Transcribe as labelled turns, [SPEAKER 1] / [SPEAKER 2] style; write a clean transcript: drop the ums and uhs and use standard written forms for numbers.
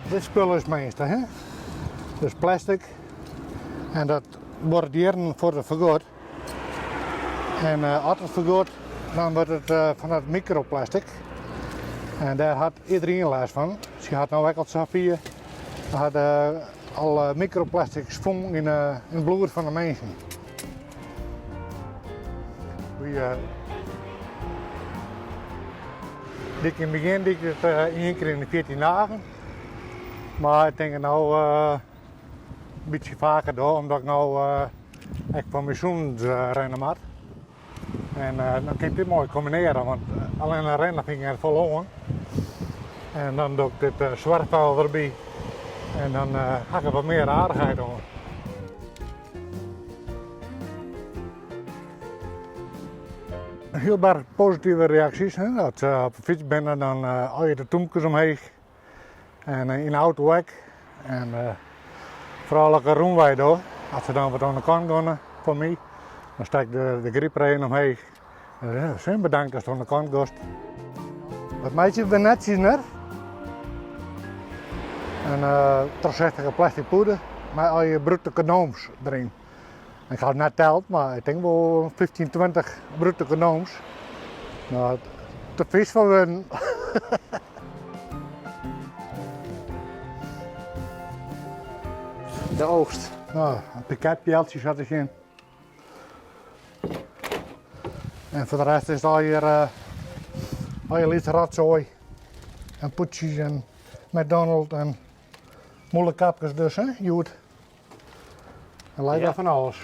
[SPEAKER 1] Dit spul is measte, hè? Dus plastic. En dat duorret jierren foar't it fergiet. En as it fergiet, dan wurdt it fan dat microplastic. En dêr hat iderien lêst fan. Se hat no ek al safier, hat al microplastics fûn yn it bloed fan de minsken. Wy, die ik yn it begjin die ik it ien kear yn de 14 dagen. Mar ik tink no in bytsje faker doch, omdat ik no ek foar myn sûnens rinne moat. En dan kin ik dit moai kombinearje, want allinne rinne fyn ik net folle oan. En dan doch ik dit swerfvuil derby en dan ha ik der wat mear aardichheid oan. Hiel berch positive reaksjes. Hè. As se op de fyts binne, dan allegear de tûmkes omheech. En yn de auto ek. En foaral as ik in rûnwei doch, as se dan wat oan de kant geane foar my, dan stek ik de grypreden omheech. En ja, bedankt ast oan de kant giest. Wat meitsje we netsjes net? In trochsichtige plastic pûde mei allegear brûkte kondooms deryn. Ik ha it net teld, mar ik tink wol 15, 20 brûkte kondooms. No, te fys foar wurden.
[SPEAKER 2] De oogst.
[SPEAKER 1] No, in piketpealtsje sa te sjen. En foar de rest is it allegear, allegear lytse rotsoai. En pûdsjes en McDonald's en mûlekapkes dus, hè, hjoed. Der leit
[SPEAKER 2] Ja.
[SPEAKER 1] fan alles.